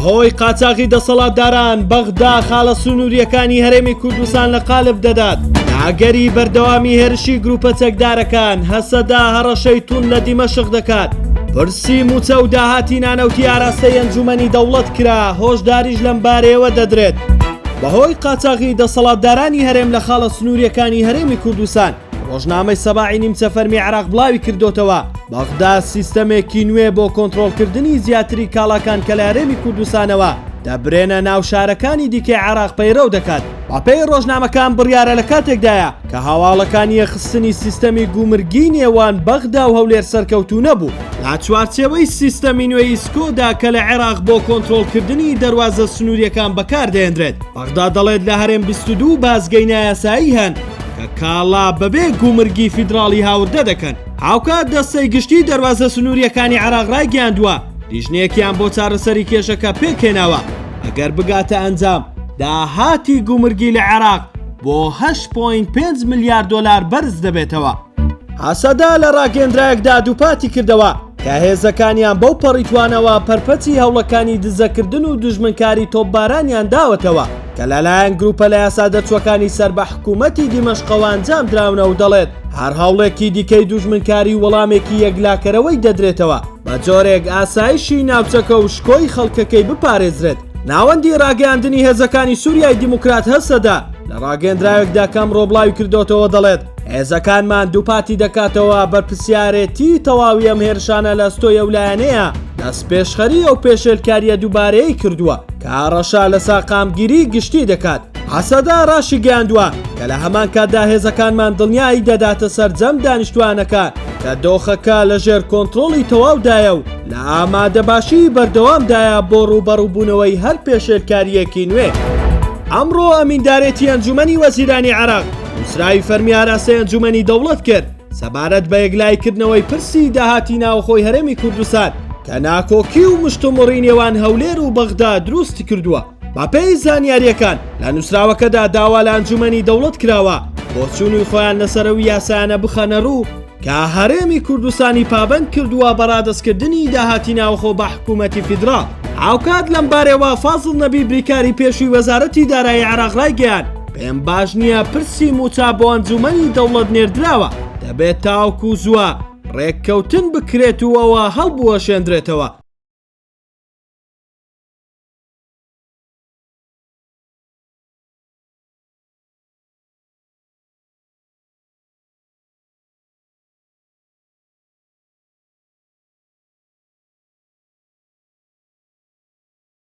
بەهۆی قاچاغی دەسەڵاتداران، بەغدا خاڵە سنوورییەکانی هەرێمی کوردستان لە قالب دەدات. لە ئەگەری بەردەوامی هێرشی گروپە چەکدارەکان، هەسەدە هەڕەشەی توند لە دیمەشق دەکات. پرسی مووچە و داهاتی نانەوتی ئاراستەی ئەنجوومەنی دەوڵەت کرا، هۆشداریش لەمبارەیەوە دەدرێت. بەهۆی قاچاغی دەسەڵاتدارانی هەرێم لە خاڵە سنوورییەکانی هەرێمی کوردستان، ڕۆژنامەی سەباحی نیمچە فەرمی عێراق بڵاوی کردۆتەوە، بەغدا سیستەمێکی نوێ بۆ کۆنترۆڵکردنی زیاتری کاڵاکان کە لە هەرێمی کوردستانەوە دەبرێنە ناو شارەکانی دیکەی عێراق پەیڕەو دەکات. بەپێی ڕۆژنامەکە ئەم بڕیارە لە کاتێکدایە کە هەواڵەکانی یەکخستنی سیستەمی گومرگی نێوان بەغدا و هەولێر سەرکەوتوو نەبوو. لە چوارچێوەی سیستەمی نوێی ئیسکۆدا کە لە عێراق بۆ کۆنترۆڵکردنی دەروازە سنوورییەکان بەکاردەهێنرێت، بەغدا دەڵێت لە هەرێم 22 بازگەی نایاسایی هەن کە کاڵا بەبێ گومرگی فیدراڵی هاوردە دەکەن. هاوکات دەستەی گشتی دەروازە سنوورییەکانی عێراق ڕایگەیاندووە، لیژنەیەکیان بۆ چارەسەری کێشەکە پێکهێناوە، ئەگەر بگاتە ئەنجام، داهاتی گومرگی لە عێراق بۆ 8.5 ملیار دۆلار بەرز دەبێتەوە. هەسەدە لە ڕاگەیەندراوێکدا دووپاتی کردەوە کە هێزەکانیان بەو پەڕی توانەوە پەرپەچی هەوڵەکانی دزەکردن و دوژمنکاری تۆپبارانیان داوەتەوە کە لەلایەن گروپە لە یاسا دەرچووەکانی سەر بە حکوومەتی دیمەشقەوە ئەنجام دراونە و دەڵێت هەر هەوڵێکی دیکەی دوژمنکاری وەڵامێکی یەکلاکەرەوەی دەدرێتەوە بە جۆرێک ئاسایشی ناوچەکە و شکۆی خەڵکەکەی بپارێزرێت. ناوەندی ڕاگەیاندنی هێزەکانی سوریای دیموکرات هەسەدە لە ڕاگەیەندراوێکدا کە ئەمڕۆ بڵاوی کردۆتەوە دەڵێت، هێزەکانمان دووپاتی دەکاتەوە بەرپرسیارێتی تەواوی ئەم هێرشانە لە ئەستۆی ئەو لایەنەیە دەستپێشخەری ئەو پێشێلکارییە دووبارەیەی کردووە کە هەڕەشە لە ساقامگیری گشتی دەکات. هەسەدە ڕاشیگەیاندووە کە لە هەمان کاتدا هێزەکانمان دڵنیایی دەداتە سەرجەم دانیشتووانەکە کە دۆخەکە لە ژێر کۆنترۆڵی تەواودایە و لە ئامادەباشی بەردەوامدایە بۆ ڕووبەڕووبوونەوەی هەر پێشێلکارییەکی نوێ. ئەمڕۆ ئەمیندارێتی ئەنجوومەنی وەزیرانی عێراق نووسراوی فەرمی ئاراستەی ئەنجوومەنی دەوڵەت کرد سەبارەت بە یەکلاییکردنەوەی پرسی داهاتی ناوخۆی هەرێمی کوردستان کە ناکۆکی و مشتومڕی نێوان هەولێر و بەغدا دروستی کردووە. بەپێی زانیارییەکان، لە نووسراوەکەدا داوا لە ئەنجوومەنی دەوڵەت کراوە بۆچوونی خۆیان لەسەر ئەو یاسایانە بخەنەڕوو کە هەرێمی کوردستانی پابەند کردووە بە ڕادەستکردنی داهاتی ناوخۆ بە حکوومەتی فیدراڵ. هاوکات لەمبارەیەوە فازڵ نەبی بریکاری پێشووی وەزارەتی دارایی عێراق ڕایگەیاند، پێم باش نییە پرسی مووچە بۆ ئەنجوومەنی دەوڵەت نێردراوە، دەبێت تاوەکو زووە ڕێککەوتن بکرێت و ئەوە هەڵبوەشێندرێتەوە.